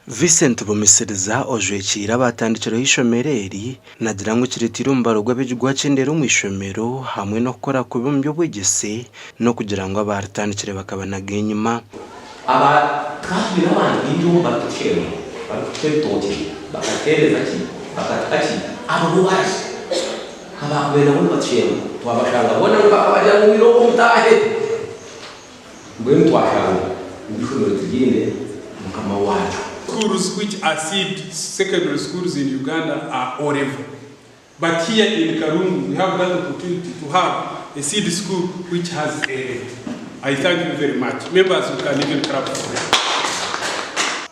Vincent Bumisiriza ojwekiire abatandikireho eishomero eri nagira ngu kireteire omubaro gw'abeegi gwakyendeera omu ishomero hamwe n'okukora kubi omu by'obwegyese n'okugira ngu abaaritandikire bakabanaga enyima. Aba tukaba twine abantu baingi obu barikutushemba, barikutuha ebitookye, bakatuheereza ki, bakatuha ki, abo bo baahi? Abaakubaire nabo nibatushemba twabashanga boona ngu bakabagira ngu mwine okwo mutaahe. Mbwenu twashanga ngu eishomero tiriine mukama waaryo. Schools which are seed secondary schools in Uganda are O level but here in Karungu we have that opportunity to have a seed school which has A level. I thank you very much. Members you can even clap for them.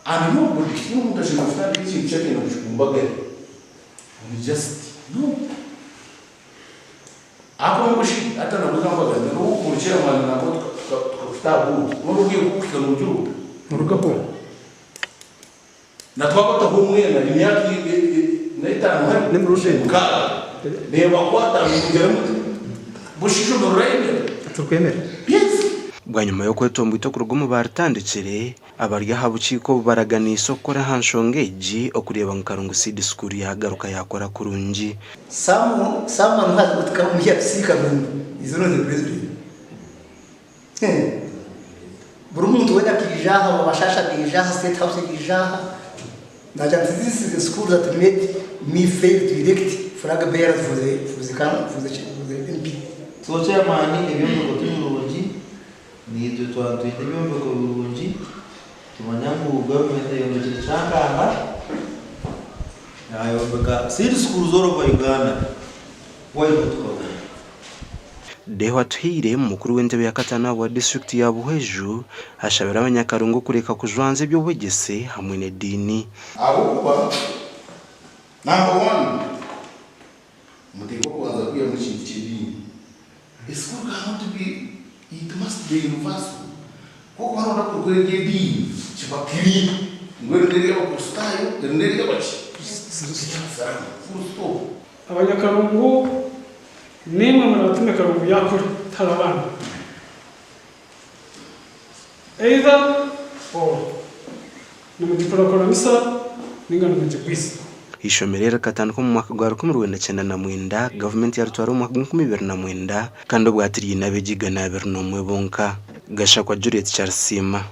And nobody, tihaine omuntu ashemereire kutandika ekintu kye akenda kukikumbagara ngu just no. Ahakuba mbwe shi hati nabwo reka mbagambire n'obu buri chairman nabwo tukakuta aha board noona obwire bukuhika noogira ota? Norugaho. Na twabataho mwena emyaka n'etaano hati N'emirundi ena. mukaaga neebakwata nimugira muta? Mbwe shi eishomero rirayemera? Tirikwemera. Yes. Bwanyima y'okwetomboita okuruga omu baaritandikire, Abari aha bukiiko obu baraganiise okukora aha nshonga egi okureeba ngu Karungu Seed School yaagaruka yaakora kurungi. Some someone who has got come here to see Karungu is not the president. Eh. Buri muntu wena akaija aha, Wabashasha akaija aha, State House ekaija aha. Nagira nti this is the school that made me fail to elect flag bearers for the, for the, for the, for the MP. So chairman ebyombeko ti birungi Naitwe twaba twine ebyombeko birungi, tumanya ngu gavumenti eyombekire Kyankanga, yayombeka seed schools all over Uganda, why not Kagoma? Deo Atuhaire, mukuru w'entebe ya kataano ahabwa disiturikiti ya Buhweju ashabire abanyakarungu okureka kujwanzya eby'obwegyese hamwe n'ediini. Ahabw'okuba namba wani muteekwa kubanza kwihamu ekintu ky'ediini. A school cannot be, it must be universal. Ku orikuba noyenda kurikora ery'ediini kiba clear ngu eri n'ery'abakristaayo eri n'ery'abaki? Ery'abasiraamu full stop. Abanyakarungu nimwe muratume Karungu yakura tihariho abandi either or nimugikurakuranisa ninga nimugigwisa. Eishomero eri rikatandika omu mwaka gwa 1990, gavumenti yaritwara omu mwaka gwa 2009 kandi obwahati ryine abeegi 221 bonka. Gashakwa Juliet Kyarisiima.